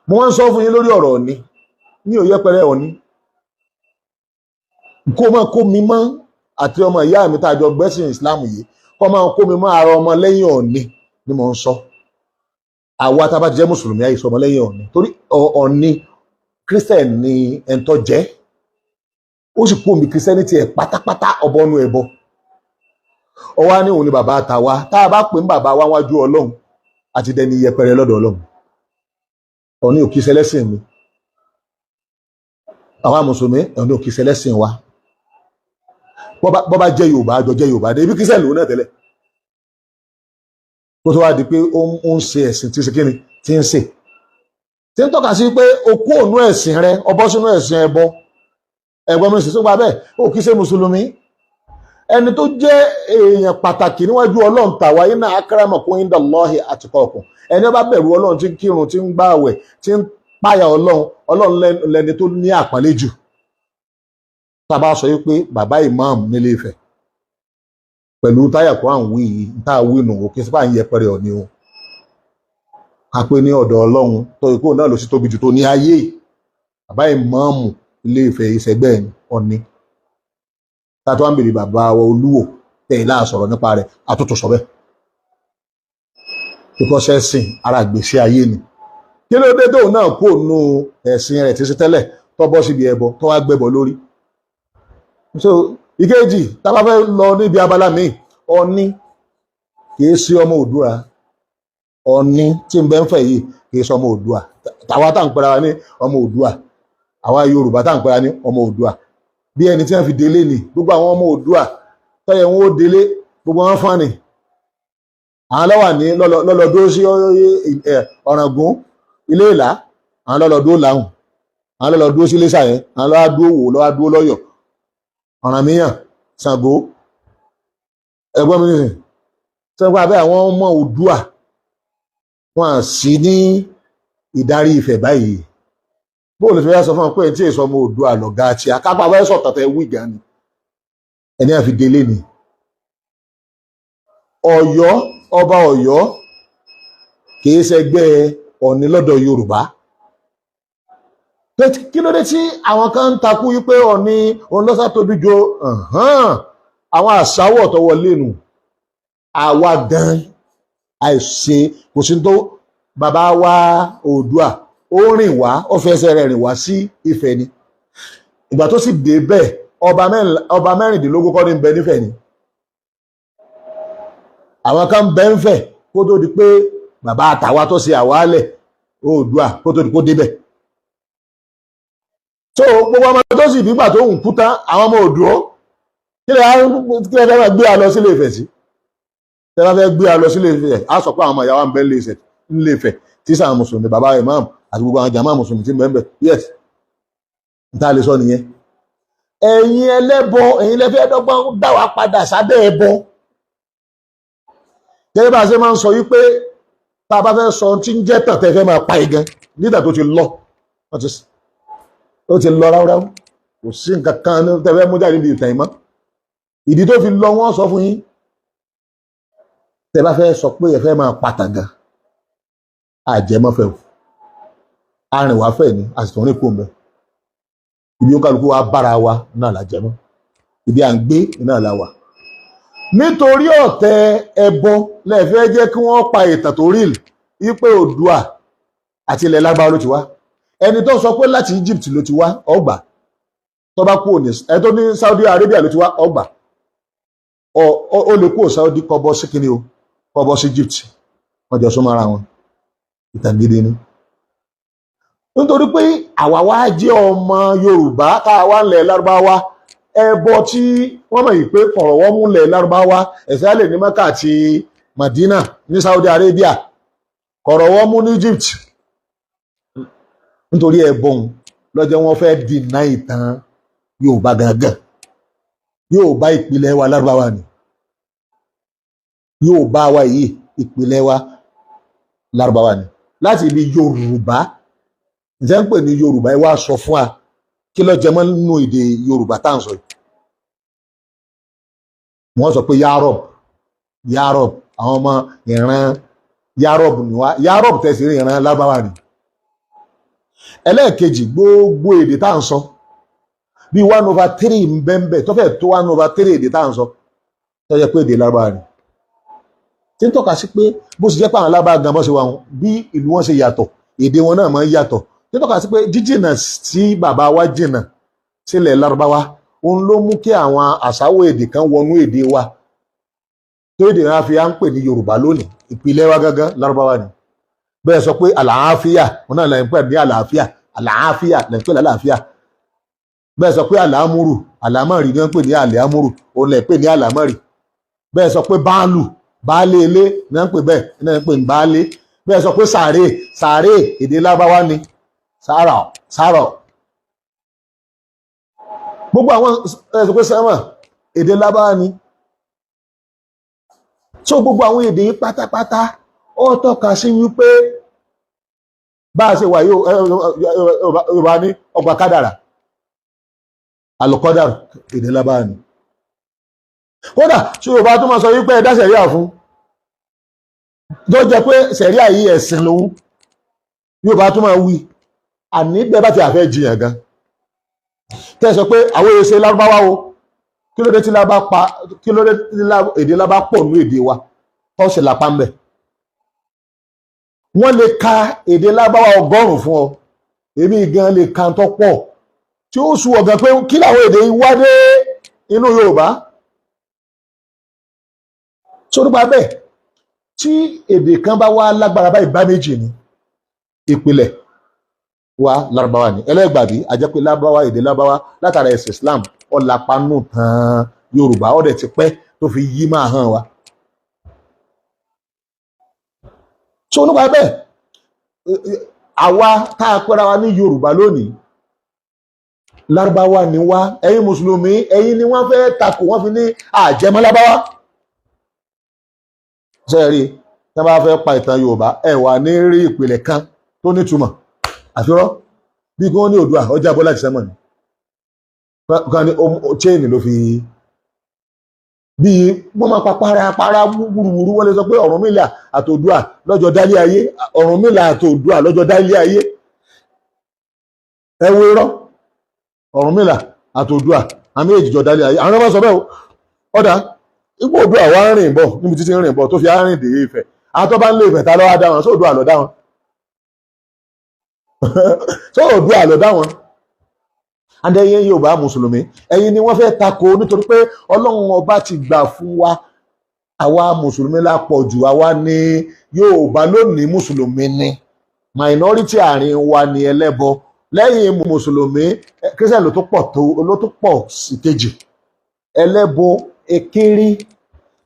Mo wá ń sọ fún yín lórí ọ̀rọ̀ Ọ̀ọ̀ni ní òye pẹrẹ Ọ̀ọ̀ni kó máa kó mi mọ́ àti ọmọ ìyá mi tá a jọ gbẹ́sìn Islam yìí, kó máa kó mi mọ́ ara ọmọ lẹ́yìn Ọ̀ọ̀ni ni mò ń sọ. Àwa tá a bá ti jẹ́ mùsùlùmí, àìsàn ọmọ lẹ́yìn Ọ̀ọ̀ni, torí Ọ̀ọ̀ni Christian ni ẹ̀ńtọ́ jẹ́, ó sì kú omi Christianity ẹ̀ pátápátá, ọbọnú ẹ̀bọ. Ọwá ní òun ni bàbá àtàwa tá a bá pè ń bàbá wa wájú Ọlọ́run àti dẹni yẹpẹrẹ lọ́dọ̀ Ọlọ́run. Ọ̀ọ̀ni ò kí ṣẹlẹ́sìn mi. Àwa mùsùlùmí, Ọ̀ọ̀ni ò kí ṣẹlẹ́sìn wa. Bọ́ bá jẹ́ Yorùbá, àjọ jẹ́ Yorùbá dé ibi Christian lòun náà tẹ́lẹ̀ kó tó wá di pé ó ń ṣe ẹ̀sìn tí ń ṣe kíni tí ń ṣe, tí ń tọ́ka sí pé o kú ònú ẹ̀sìn rẹ, o bọ́ sínú ẹ̀sìn ẹbọ. Ẹ̀gbọ́n mi sì tún gba bẹ́ẹ̀, ó kì í ṣe mùsùlùmí. Ẹni tó jẹ́ èèyàn pàtàkì níwájú Ọlọ́run tàwa, inna akramakum indallahi atqakum. Ẹni ó bá bẹ̀rù Ọlọ́run, tí ń kírun, tí ń gbààwẹ̀, tí ń páyà Ọlọ́run, Ọlọ́run lẹni tó ní àpọ́nlé jù. Tá a bá sọ pé bàbá imam nílé Ifẹ̀ pẹ̀lú táyà kó à ń wí yìí, tá a wí nù, òkè sípà ń yẹpẹrẹ Ọ̀ọ̀ni o. Ká pé ní ọ̀dọ̀ Ọlọ́run tó ikú náà ló sì tóbi jù tó ní ayé, bàbá ìmáàmù Ilé Ifẹ̀ ìṣẹ́gbẹ́ Ọ̀ọ̀ni. Tá a tó wá ń bèrè bàbá wa Olúwo tẹ̀yìn láà sọ̀rọ̀ nípa rẹ̀, àtúntò sọ bẹ́ẹ̀, because ẹ̀sìn ara ìgbésí ayé ni. Kí ló dé tóun náà kó nu ẹ̀sìn rẹ̀ tí ṣe tẹ́lẹ̀, tó bọ́ síbi ẹbọ, tó wá gbẹbọ lórí? So ìkejì, tá a bá fẹ́ lọ níbi abala míì, Ọ̀ọ̀ni kìí ṣe ọmọ Oòduà. Ọ̀ọ̀ni tí ń bẹ ń fẹ̀ yìí kìí ṣe ọmọ Oòduà. Tàwa tá à ń pera wa ní ọmọ Oòduà, àwa Yorùbá tá à ń pera ní ọmọ Oòduà, bí ẹni tí wọ́n fi délé ni. Gbogbo àwọn ọmọ Oòduà tọ́yẹ wọn ó délé, gbogbo wọn fún ni. Àwọn lọ́wà ní lọ́lọ́dún sí Ọ̀ràngún, Ilé Ìlá, àwọn lọ́lọ́dún làhùn, àwọn lọ́lọ́dún sí Iléṣà yẹn, àwọn lọ́wọ́ dúró wò, lọ́wọ́ dúró lọ́yọ̀, Ọ̀rànmíyàn, Ṣàngó. Ẹ̀gbọ́n mi nìsín sẹ́gbọ́n abẹ́ àwọn ọmọ Oòduà wọn à sí ní ìdarí Ifẹ̀ báyìí. Bóòlù fi sọ fún wọn pé tí èso ọmọ Oòduà lọ̀gá àti akápá fẹ́ sọ̀tàn tẹ wí gan ni, ẹni àfi délé ni. Ọ̀yọ́, ọba Ọ̀yọ́ kìí ṣẹgbẹ́ Ọ̀ọ̀ni lọ́dọ̀ Yorùbá. Kí ló dé tí àwọn kan ń takú wípé Ọ̀ọ̀ni òun lọ́sà tóbi jo àwọn àṣàwọ̀ tó wọlé nù? Àwa gan àìṣe kò sí tó bàbá wa Oòduà, ó rìn wá, ó fẹsẹ̀ rẹ̀ rìn wá sí Ifẹ̀ ni. Ìgbà tó sì dé bẹ́ẹ̀, ọba 16 kọ́ ní bẹ nífẹ̀ẹ́ ni. Àwọn kan bẹ ń fẹ̀ kó tó di pé bàbá àtàwa tó ṣe àwálẹ̀ Oòduà, kó tó di kó débẹ̀. So gbogbo ọmọ tó sì bí gbà tó ń kú tán, àwọn ọmọ Oòduà, kí lè fẹ́ máa gbé a lọ sílé Ifẹ̀ sí? Tẹ́ bá fẹ́ gbé a lọ sílé Ifẹ̀, á sọ pé àwọn ọmọ ìyá wa ń bẹ nílé Ifẹ̀ tí sàn mùsùlùmí, bàbá imam àti gbogbo àwọn jàmáà mùsùlùmí tí ń bẹ ń bẹ. Yes, n ta lè sọ nìyẹn. Ẹ̀yin ẹlẹ́bọ, ẹ̀yin lẹ́fẹ́ dọ́gbọ́n dá wa padà sábẹ́ ẹbọ. Gẹ́gẹ́ bá a ṣe máa ń sọ wípé tá a bá fẹ́ sọ tí ń jẹ́ tàn, tẹ́ fẹ́ máa pa igan nígbà tó ti lọ, ó ti lọ ráúráú, kò sí nǹkan kan tẹ́ fẹ́ mú jáde níbi ìtàn ìmọ̀. Ìdí tó fi lọ, wọ́n sọ fún yín. Tẹ́ bá fẹ́ sọ pé ẹ fẹ́ máa pàtàn gan, àjẹmọ́fẹ́ o, arìnwáfẹ́ ni, a sì tún rìn kó mbẹ́. Ibi ó kálukú wa bára wa náà la jẹmọ́, ibi à ń gbé náà la wà. Nítorí ọ̀tẹ̀ ẹbọ lẹ́ẹ̀fẹ́ jẹ́ kí wọ́n pa ìtàn tó rí wípé Oòduà àti ilẹ̀ Lárúbáwá ló ti wá. Ẹni tó sọ pé láti Egypt ló ti wá, ọgbà tó bá kúrò ní, ẹni tó ní Saudi Arabia ló ti wá, ọgbà ó lè kúrò Saudi, kó bọ́ sí kíni o, kó bọ́ sí Egypt, wọ́n jọ súnmọ́ ara wọn. Ìtàn gidi ni. Nítorí pé àwa wá jẹ́ ọmọ Yorùbá tá a wá ń lẹ̀ Lárúbáwá, ẹbọ tí wọ́n mọ̀ yìí pé kọ̀rọ̀ wọ́n mú lẹ̀ Lárúbáwá, ẹ̀sẹ̀ lè ní Mẹ́kà àti Madina ní Saudi Arabia, kọ̀rọ̀ wọ́n mú ní Egypt. Nítorí ẹbọn lọ́jọ́ wọn fẹ́ dìnnà ìtàn Yorùbá gangan. Yorùbá, ìpìlẹ̀ wa Lárúbáwá ni. Yorùbá wa yìí, ìpìlẹ̀ wa Lárúbáwá ni. Láti ibi Yorùbá ǹjẹ́ ń pè ní Yorùbá, ẹ wá sọ fún wa, kí ló jẹ mọ́ nínú èdè Yorùbá tá à ń sọ yìí? Wọ́n sọ pé Yarob, Yarob, àwọn ọmọ ìran Yarob ni wá. Yarob tẹ̀sí ìran Lárúbáwá ni. Ẹlẹ́ẹ̀kejì, gbogbo èdè tá à ń sọ, bí 1/3 ń bẹ́ẹ̀ tó fẹ́ tó 1/3 èdè tá à ń sọ, tó yẹ pé èdè Lárúbáwá ni, tí ń tọ́ka sí pé bó ṣe jẹ́ pé àwọn Lárúbáwá gan bó ṣe wà wọn, bí ìlú wọn ṣe yàtọ̀, èdè wọn náà máa ń yàtọ̀, tí ń tọ́ka sí pé jíjìnà tí bàbá wa jìnà sílẹ̀ Lárúbáwá, òun ló mú kí àwọn àsáwọ̀ èdè kan wọnú èdè wa, tó èdè náà fi à ń pè ní Yorùbá lónìí. Ìpìlẹ̀ wa gangan Lárúbáwá ni. Bẹ́ẹ̀ sọ pé àlàáfíà, wọn náà lẹ́yìn pẹ̀ ní àlàáfíà, àlàáfíà lẹ́yìn pẹ̀ lálàáfíà. Bẹ́ẹ̀ sọ pé àlàámúrù, àlàmọ́rì ni wọ́n pè ní àlàámúrù, òun lẹ̀ pè ní àlàmọ́rì. Bẹ́ẹ̀ sọ pé báàlù, baálé ilé ni wọ́n pè bẹ́ẹ̀, ni wọ́n pè ní baálé. Bẹ́ẹ̀ sọ pé sàárè, sàárè èdè Lárúbáwá ni, sàárà, sàárọ̀. Gbogbo àwọn ẹ̀ sọ pé sẹ́mà, èdè Lárúbáwá ni. So gbogbo àwọn èdè yìí pátápátá, ó tọ́ka sí wípé bá a ṣe wà yóò, Yorùbá ní ọgbà kádàrà, àlùkọ́dà, èdè Lárúbáwá ni. Kódà tí Yorùbá tó máa sọ wípé ẹ dá sẹ̀ríà fún, tó jẹ́ pé sẹ̀ríà yìí ẹ̀sìn lòun, Yorùbá tó máa wí. Àní bẹ́ẹ̀ bá ti àfẹ́ jiyàn gan, tẹ́ sọ pé àwọn èsè Lárúbáwá o, kí ló dé tí lábá pa, kí ló dé tí èdè lábá pọ̀ nú èdè wa tó ṣe lápá ń bẹ̀? Wọ́n lè ka èdè Lárúbáwá 100 fún ọ, èmi gan lè ka tó pọ̀ tí ó sú ọ̀gán pé kí làwọn èdè yìí wá dé inú Yorùbá. Tó nípa bẹ́ẹ̀, tí èdè kan bá wá lágbára báyìí, bá méjì ni, ìpìlẹ̀ wa Lárúbáwá ni. Ẹlẹ́gbàbí àjẹpẹ́ Lárúbáwá, èdè Lárúbáwá látara ẹ̀sìn Islam ọ̀làpánú tán Yorùbá, ọ̀dẹ̀ ti pẹ́ tó fi yí máa hàn wá. So nípa bẹ́ẹ̀, àwa tá a pẹ́ra wa ní Yorùbá lónìí, Lárúbáwá ni wá. Ẹ̀yin mùsùlùmí, ẹ̀yin ni wọ́n fẹ́ takò, wọ́n fi ní àjẹmọ́ Lárúbáwá. Ṣe rí tí wọ́n bá fẹ́ pa ìtàn Yorùbá, ẹ̀ wà ní rí ìpìlẹ̀ kan tó nítumọ̀ àfirọ́ bí kí wọ́n ní Oòduà ọjà bọ́lá ti sẹ́mọ̀ ni kan ní chain ló fi bí wọ́n máa pa para para wúruwúru. Wọ́n lè sọ pé Ọ̀rúnmìlà àtòdúà lọ́jọ́ dálé ayé, Ọ̀rúnmìlà àtòdúà lọ́jọ́ dálé ayé. Ẹ wo irọ́, Ọ̀rúnmìlà àtòdúà àmì èjìjọ dálé ayé, àwọn ọmọ sọ bẹ́ẹ̀ o. Ọ̀dà ipò Oòduà wá ń rìn bọ̀ níbi títí ń rìn bọ̀ tó fi á rìn dé Ifẹ̀, àwọn tó bá ń lé Ifẹ̀, ta ló wá dá wọn? Sóòdùà ló dá wọn? Sóòdùà ló dá wọn? And ẹ̀yin Yorùbá mùsùlùmí, ẹ̀yin ni wọ́n fẹ́ tako, nítorí pé Ọlọ́run Ọba ti gbà fún wa. Àwa mùsùlùmí la pọ̀ jù, àwa ní Yorùbá lónìí, mùsùlùmí ni minority, àárín wa ní ẹlẹ́bọ. Lẹ́yìn mùsùlùmí, kírísítẹ̀nì ló tó pọ̀ tó, ló tó pọ̀ sí kejì, ẹlẹ́bọ ekiri.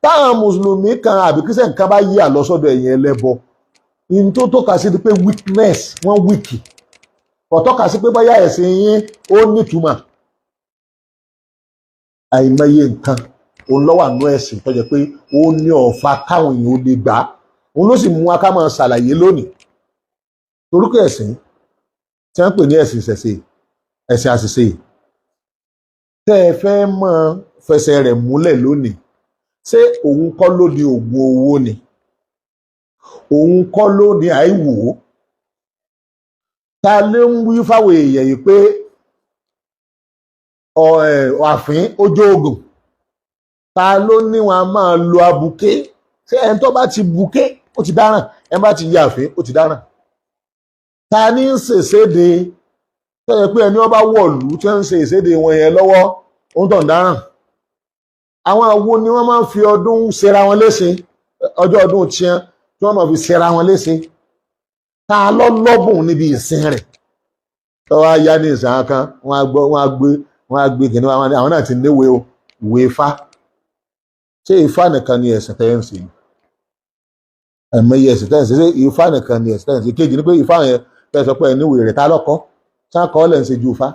Táwọn mùsùlùmí kan àbí kírísítẹ̀nì kan bá yí àlọ́ sọ́dọ̀ ẹ̀yìn ẹlẹ́bọ, in tó tọ́ka sí ni pé weakness wọ́n weak, kò tọ́ka sí pé bóyá ẹ̀sìn yín ó nítumọ̀. Àìmọye nǹkan òun lọ́wọ́ àánú ẹ̀sìn tó jẹ́ pé ó ní ọ̀fà káwọn èèyàn ó lè gbà á, òun ló sì mú wa ká máa ṣàlàyé lónìí. Torúkọ ẹ̀sìn tí wọ́n ń pè ní ẹ̀sìn ìṣẹ̀ṣe, ẹ̀sìn àṣìṣe tẹ́ ẹ fẹ́ mọ́ fẹsẹ̀ rẹ̀ múlẹ̀ lónìí, ṣé òun kọ́ ló ní oògùn owó ni? Òun kọ́ ló ní àìwò? Ta ló ń wí fáwọn èèyàn yìí pé àfín ojú oògùn? Ta ló ní wọn a máa lo abuké? Ṣé ẹni tó bá ti buké ó ti dáràn? Ẹni bá ti yí àfín ó ti dáràn? Ta ní ń ṣèṣéde tó yẹ pé ẹni ọba wọ̀lú tí wọ́n ń ṣe ìṣéde wọn yẹn lọ́wọ́, òun tó ń dáràn? Àwọn àwo ni wọ́n máa ń fi ọdún ṣera wọn léṣe, ọjọ́ ọdún tiẹ̀ tí wọ́n máa fi ṣera wọn léṣe? Ta ló lọ́bùn níbi ìsìn rẹ̀ tọ́wọ́ á yá ní ìsàn kan? Wọ́n á gbọ́, wọ́n á gbé kìnìún, àwọn náà ti níwèé o, ìwé Ifá. Ṣé Ifá nìkan ni ẹ̀sìn tẹ́ ń sìn? Ẹ̀mọye ẹ̀sìn tẹ́ ń sìn, ṣé Ifá nìkan ni ẹ̀sìn tẹ́ ń sìn? Kejì ni pé Ifá yẹn tẹ́ sọ pé ẹ̀ níwèé rẹ̀, ta lọ́kọ́ tí wọ́n kọ́ lẹ̀ ń ṣe ju Ifá?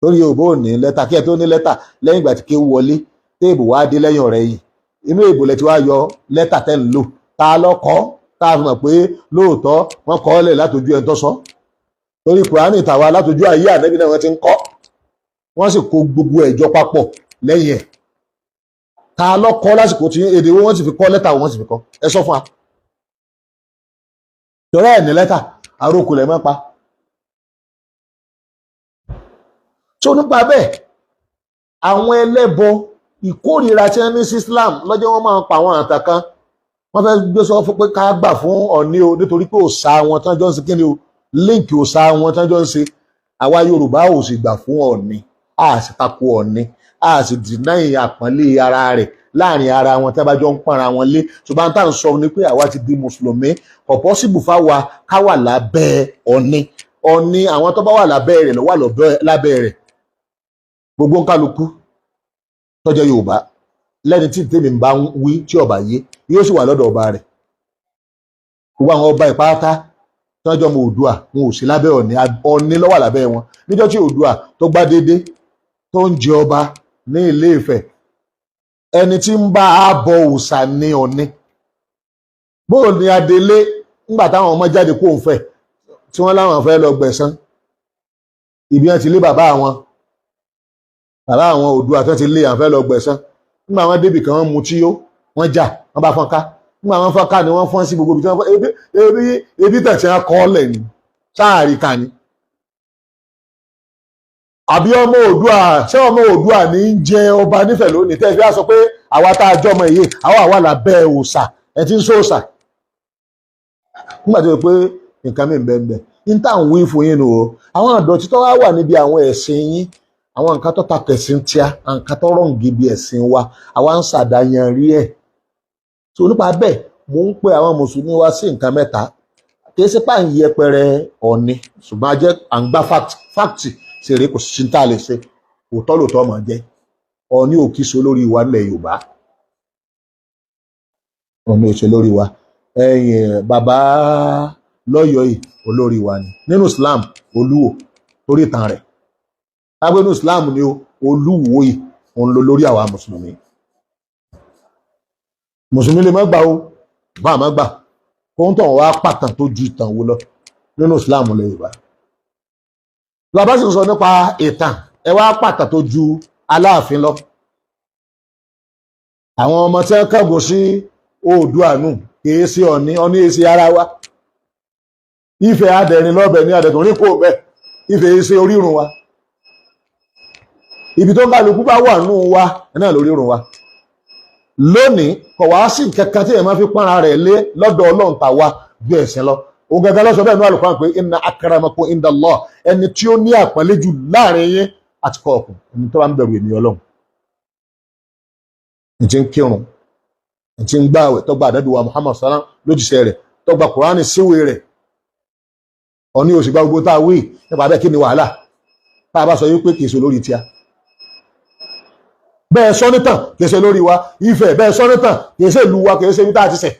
Torí Yorùbá ò ní lẹ́tà. Kí ẹ tó ní lẹ́tà lẹ́yìn ìgbà tí kéwú wọlé, téèbù wá dé lẹ́yìn ọ̀rẹ́ yìí, inú èbò lẹ ti wá yọ lẹ́tà tẹ́ ń lò. Ta lọ́kọ́ tá a fi mọ̀ pé lóòótọ́ wọ́n kọ́ lẹ̀ látọjú ẹni tó sọ? Torí Kùránì tàwa, látọjú ayé Ànábì náà wọ́n ti ń kọ́, wọ́n sì kó gbogbo ẹ̀jọ papọ̀ lẹ́yìn ẹ̀. Ta ló kọ́ lásìkò tí èdè wọ́n sì fi kọ́, lẹ́tà wọ́n sì fi kọ́? Ẹ sọ fún wa. Torí ẹ̀ ní lẹ́tà, àròkù lẹ̀ mọ́ pa. Tó nípa bẹ́ẹ̀, àwọn ẹlẹ́bọ, ìkórìíra tí wọ́n ní sí Islam lọ́jọ́ wọn máa ń pa àwọn àtàkàn. Wọ́n fẹ́ gbé sọ fún pé ká gbà fún Ọ̀ní o, nítorí pé òòṣà wọn tán jọ ń ṣe kí ni o, link òòṣà wọn tán jọ ń ṣe. Àwa Yorùbá ò sì gbà fún Ọ̀ní, a sì tako Ọ̀ní, a sì deny àpọ́nlé ara rẹ̀ láàrin ara wọn tí wọ́n bá jọ ń pọ́nra wọn lé. Ṣùgbọ́n tá à ń sọ ni pé àwa ti di mùsùlùmí, kò possible fáwa ká wà lábẹ́ Ọ̀ní. Ọ̀ní, àwọn tó bá wà lábẹ́ rẹ̀ ló wà lábẹ́ rẹ̀. Gbogbo kálukú tó jẹ́ Yorùbá lẹ́ni tí tèmi ń bá ń wí tí ọba yé, yóò sì wà lọ́dọ̀ ọba rẹ̀. Gbogbo àwọn ọba ìpátá tọ́jọ́ ọmọ Oòduà, wọn ò sí lábẹ́ Ọ̀ní. Ọ̀ní ló wà lábẹ́ wọn. Níjọ́ tí Oòduà tó gbá dédé tó ń jẹ ọba ní Ilé Ifẹ̀, ẹni tí ń bá a bọ òòṣà ní Ọ̀ní. Bóò ní Adelé, ńgbà táwọn ọmọ jáde kó ń fẹ̀ tí wọ́n láwọn fẹ́ lọ gbẹ̀san, ibi wọn ti lé bàbá àwọn, bàbá àwọn Oòduà tó ti lé, àwọn fẹ́ lọ gbẹ̀san. Nígbà wọn débì kan, wọ́n mutí yó, wọ́n jà, wọ́n bá fọ́n ká. Nígbà wọn fọ́n ká ni wọ́n fọ́n sí gbogbo ibi tí wọ́n fọ́n. Ebi ebi ebi tẹ̀ tí wọ́n kọ́ lẹ̀ ní sáàrí ká ni. Àbí ọmọ Oòduà, ṣé ọmọ Oòduà ní í jẹ ọba nífẹ̀ẹ́ lónìí tẹ́ fi á sọ pé àwa tá a jọ ọmọ yìí, àwa wà lábẹ́ òòṣà, ẹ ti ń sọ òòṣà? Nígbà tó yẹ pé nǹkan mi ń bẹ ń bẹ ní tá à ń wí fún yín nù o. Àwọn àdọ̀tí tó wá wà níbi àwọn ẹ̀sìn yín, àwọn nǹkan tó ta kẹ̀sìn tíá, àwọn nǹkan tó wrong bí ẹ̀sìn wa, àwa ń ṣàdáyan rí ẹ̀. So nípa bẹ́ẹ̀, mò ń pe àwọn mùsùlùmí wa sí nǹkan mẹ́ta. Kì í ṣe pà ń yẹpẹrẹ Ọ̀ní, ṣùgbọ́n a jẹ́ à ń gbá fact. Fact ṣeré, kò sí tá a lè ṣe, òótọ́ lóòótọ́ máa jẹ́. Ọ̀ní ò kí so lórí wa nílẹ̀ Yorùbá, Ọ̀ní ò ṣe lórí wa. Ẹ̀yìn bàbá lọ́yọ̀ọ́ yìí, olórí wa ni nínú Islam, Olúwo, torí ìtàn rẹ̀ tágbé nínú Islam ni Olúwo yìí, òun ló lórí àwa mùsùlùmí. Mùsùlùmí lè má gbà o, bá a má gbà kó ń tàn wá pàtàn tó ju ìtàn wo lọ nínú Islam lẹ Yorùbá. Bàbá sì ń sọ nípa ìtàn, ẹ wá pàtàn tó ju Aláàfin lọ. Àwọn ọmọ tí wọ́n kángun sí Oòduà nù, kìí sí Ọ̀ní. Ọ̀ní èsì ara wa. Ifẹ̀ adẹ̀rin lọ́bẹ̀ ní adẹ̀tún ní kò bẹ́ẹ̀. Ifẹ̀ èsì orírun wa. Ibi tó ń kálukú bá wà nù wa náà lórírun wa lónìí. Kò wá sí nǹkan kan tí èèyàn máa fi pọ́nra rẹ̀ lé lọ́dọ̀ Ọlọ́run tà wa ju ẹ̀sìn lọ. Òun gẹ́gẹ́ lọ́sọ bẹ́ẹ̀ ní Al-Qur'an pé inna akramakum inda Allah, ẹni tí ó ní àpọ́nlé jù láàrin yín àti kọ̀ọ̀kùn, ẹni tó bá ń bẹ̀rù ènìyàn Ọlọ́run, ní ti ń kírun, ní ti ń gbààwẹ̀, tó gba ànábì wa Muhammad sallam lójíṣẹ́ rẹ̀, tó gba Kùránì síwèé rẹ̀. Ọ̀ní òsì gba gbogbo tá a wí nípa bẹ́ẹ̀. Kí ni wàhálà tá a bá sọ yí pé kì í ṣe lórí tíá? Bẹ́ẹ̀ sọ nítàn, kì í ṣe lórí wa. Ifẹ̀, bẹ́ẹ̀ sọ nítàn, kì í ṣe ìlú wa, kì í ṣe ibi tá a ti ṣẹ̀.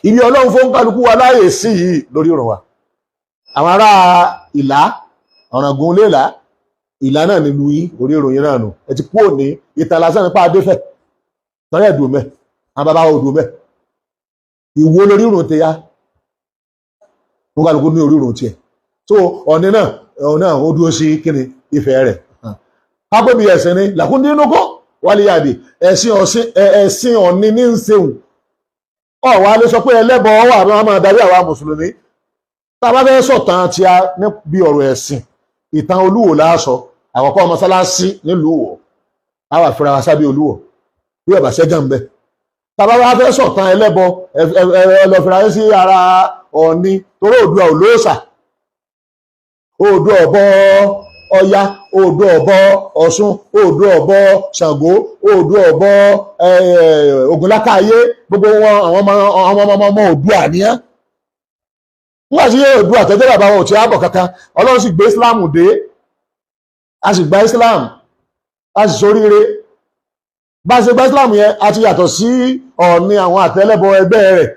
Ibi Ọlọ́run fún kálukú wa láàyè sí yìí lórí ìrùn wa. Àwọn ará Ìlá, Ọ̀ràngún léèlá, Ìlá náà nílùú yín, orí ìròyìn náà nù. Ẹ ti kú òní ìtàn lásán nípa adéfẹ̀ tọ́lẹ̀ ẹ̀dùn mẹ́, àwọn bàbá òdùn mẹ́. Ìwo lórí ìrùn tẹ̀yà fún kálukú ní orí ìrùn tiẹ̀. So Ọ̀ní náà, ọ̀hún náà ó dúró sí kíni ìfẹ́ rẹ̀. Kápẹ́bí ẹ̀sìn ni làkúndínlógún wálé-yàdì ẹ̀sìn Ọ̀ní ní ń sehùn. Ọ̀wá lè sọ pé ẹlẹ́bọ wà máa máa darí àwa mùsùlùmí. Tá a bá fẹ́ sọ̀tàn tí a níbi ọ̀rọ̀ ẹ̀sìn, ìtàn Olúwo láàsọ àkọ́kọ́. Mọ́sálásí nílùú Ìwó, àwa fúnra wa sábẹ́ Olúwo bí ọ̀bà ṣẹ́gàn ń bẹ. Tá a bá wá fẹ́ sọ̀tàn ẹlẹ́bọ, ẹ lọ fira sí ara Ọ̀ní, torí Oòduà ò lóòṣà, Oòduà ọ̀bọ Ọya, Oòduà ọ̀bọ Ọ̀ṣun, Oòduà ọ̀bọ Ṣàngó, Oòduà ọ̀bọ Ògúnlákàyé. Gbogbo wọn, àwọn ọmọ ọmọ Oòduà nìyẹn. Nígbà tí Oòduà tẹ́tẹ́ bàbá wọn ò tí àbọ̀ kankan, Ọlọ́run sì gbé Islam dé, a sì gba Islam, a sì ṣoríire. Bá a ṣe gba Islam yẹn, a ti yàtọ̀ sí Ọ̀ọ̀ni, àwọn àtẹlẹ́bọ ẹgbẹ́ rẹ̀.